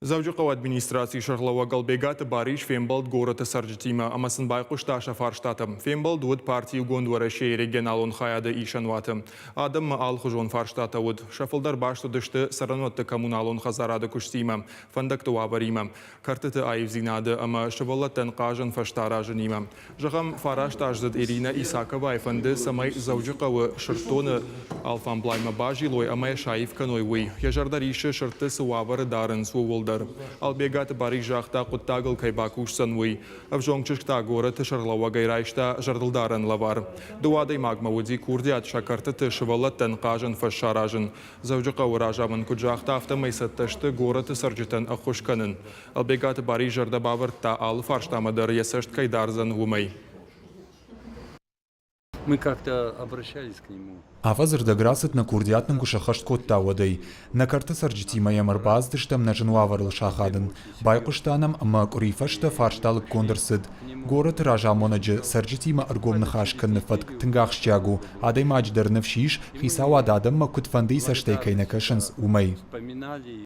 Дзӕуджыхъӕуы администрацийы сӕргълӕууӕг Ӕлбегаты Барис фембӕлд горӕты цӕрджытимӕ ӕмӕ сын байхъуыста сӕ фарстатӕм. Фембӕлд уыд парти Иугонд Уӕрӕсе-йы регионалон хайады исӕнуаты. Адӕммӕ алыхуызон фарстатӕ уыд. Сӕ фылдӕр баст уыдысты цӕрӕнуӕтты коммуналон хӕдзарады куыстимӕ, фӕндӕгты уавӕримӕ, кӕртыты аивдзинады ӕмӕ сывӕллӕттӕн хъазӕн фӕзтӕ аразынимӕ. Зӕгъӕм, фарастаздзыд Иринӕ Исаковайы фӕнды, цӕмӕй Дзӕуджыхъӕуы сырддоны алфамблаймӕ базилой ӕмӕ йӕ саив кӕной, уый. Йӕ зӕрдӕ риссы, сырдты цы уавӕры дарынц, ууыл дӕр. Албегаты Барис загъта, хъуыддагыл кӕй бакусдзӕн, уый. Ӕвзонг чызг та горӕты сӕргълӕууӕгӕй райста зӕрдылдарӕн лӕвар. Дыууӕ адӕймагмӕ уыди курдиат сӕ кӕртыты сывӕллӕттӕн хъазӕн фӕз саразын. Дзӕуджыхъӕуы разамынд куыд загъта, афтӕмӕй цӕттӕ сты горӕты цӕрджытӕн ӕххуыс кӕнын. Ӕлбегаты Барис зӕрдӕ бавӕрдта, алы фарстамӕ дӕр йӕ цӕст кӕй дардзӕн, уымӕй. Мы как-то обращались к нему. Афӕдзы рдӕг рацыд, нӕ курдиат нын куы сӕххӕст кодта, уӕдӕй. Нӕ кӕрты цӕрджытимӕ йӕм ӕрбацыдыстӕм нӕ зын уавӕрыл сахадын. Байхъуыста нӕм ӕмӕ къуыри фӕстӕ фарста лыггонд ӕрцыд. Горӕты разамонӕджы цӕрджытимӕ ӕргом ныхас кӕныны фӕтк тынг ахсджиаг у. Адӕймаджы дӕр ныфс ис, хицауад адӕммӕ куыдфӕндыйы цӕстӕй кӕй нӕ кӕсынц, уымӕй.